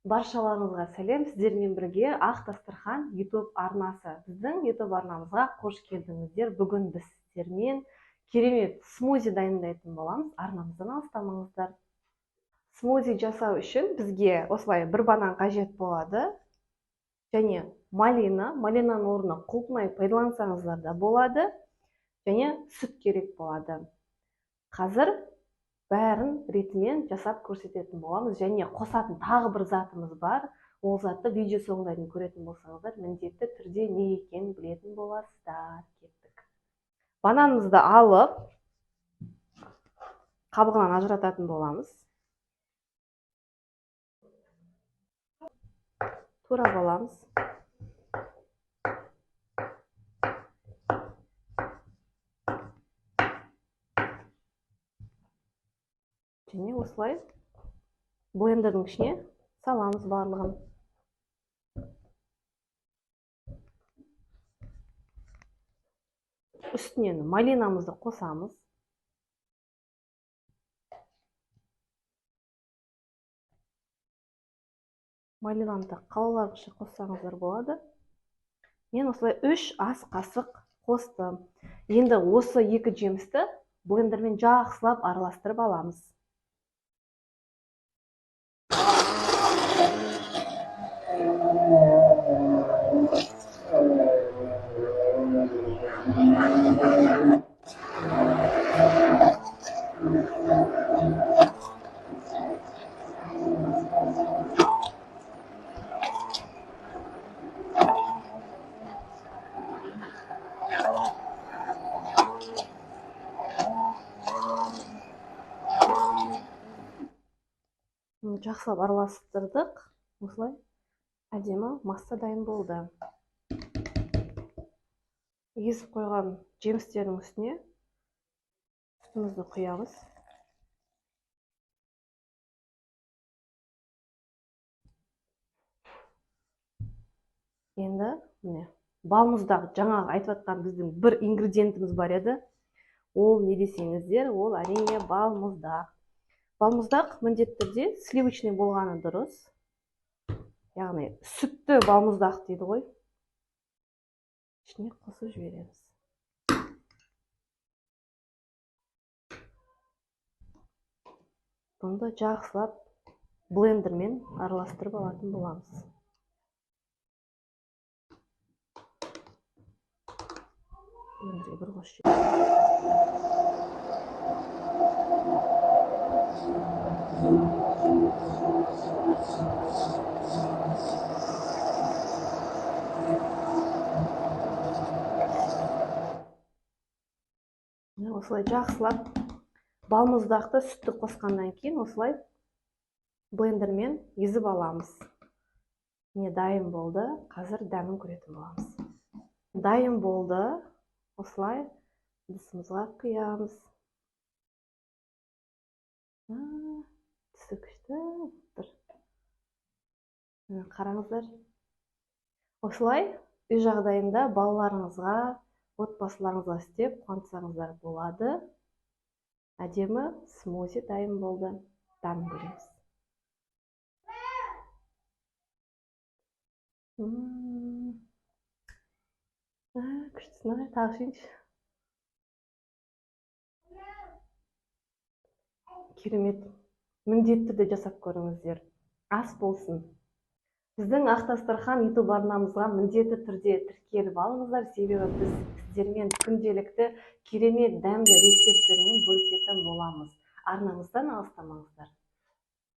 Баршаларыңызға сәлем, сіздермен бірге Ақ дастархан YouTube арнасы. Біздің YouTube арнамызға қош келдіңіздер. Бүгін біз сіздермен керемет смузи дайындайтын боламыз. Арнамыздан алыстамаңыздар. Смузи жасау үшін бізге осылай бір банан қажет болады. Және малина, малинаның орнына құлпынай пайдалансаңыздар да болады. Және сүт керек болады. Қазір бәрін ретімен жасап көрсететін боламыз. Және қосатын тағы бір затымыз бар. Ол затты видео соңына дейін көретін болсаңыздар, міндетті түрде не екенін білетін боласыздар. Кеттік. Бананымызды алып, қабығынан ажырататын боламыз. Турап аламыз. Және осылай блендердің ішіне саламыз барлығын. Үстінен малинамызды қосамыз. Малинаны да қалауларыңызша қоссаңыздар болады. Мен осылай 3 ас қасық қостым. Енді осы екі жемісті блендермен жақсылап араластырып аламыз. Жақсылап араластырдық. Осылай әдемі масса дайын болды. Езіп қойған жемістердің үстіне сүтімізді құямыз. Енді міне балмұздақ, жаңағы айтып жатқан біздің бір ингредиентіміз бар еді. Ол не десеңіздер, ол әрине балмұздақ. Балмұздақ міндетті түрде сливочный болғаны дұрыс. Яғни сүтті балмұздақ дейді ғой. Ішіне қосып жібереміз. Бұны да жақсылап блендермен араластырып алатын боламыз. Блендерге бір қосып жібереміз. Осылай жақсылап балмұздақты сүтті қосқаннан кейін осылай блендермен езіп аламыз. Міне дайын болды. Қазір дәмін көретін боламыз. Дайын болды. Осылай ыдысымызға құямыз. Түсі күшті болып тұр. Қараңыздар. Осылай үй жағдайында балаларыңызға, отбасыларыңызға істеп қуантсаңыздар болады. Әдемі смузи дайын болды. Дәмін көреміз. Күштісін, тағы ішейінші. Керемет. Міндетті түрде жасап көріңіздер. Ас болсын. Біздің Ақ дастархан YouTube арнамызға міндетті түрде тіркеліп алыңыздар, себебі біз сіздермен күнделікті керемет дәмді рецепттермен бөлісетін боламыз. Арнамыздан алыстамаңыздар.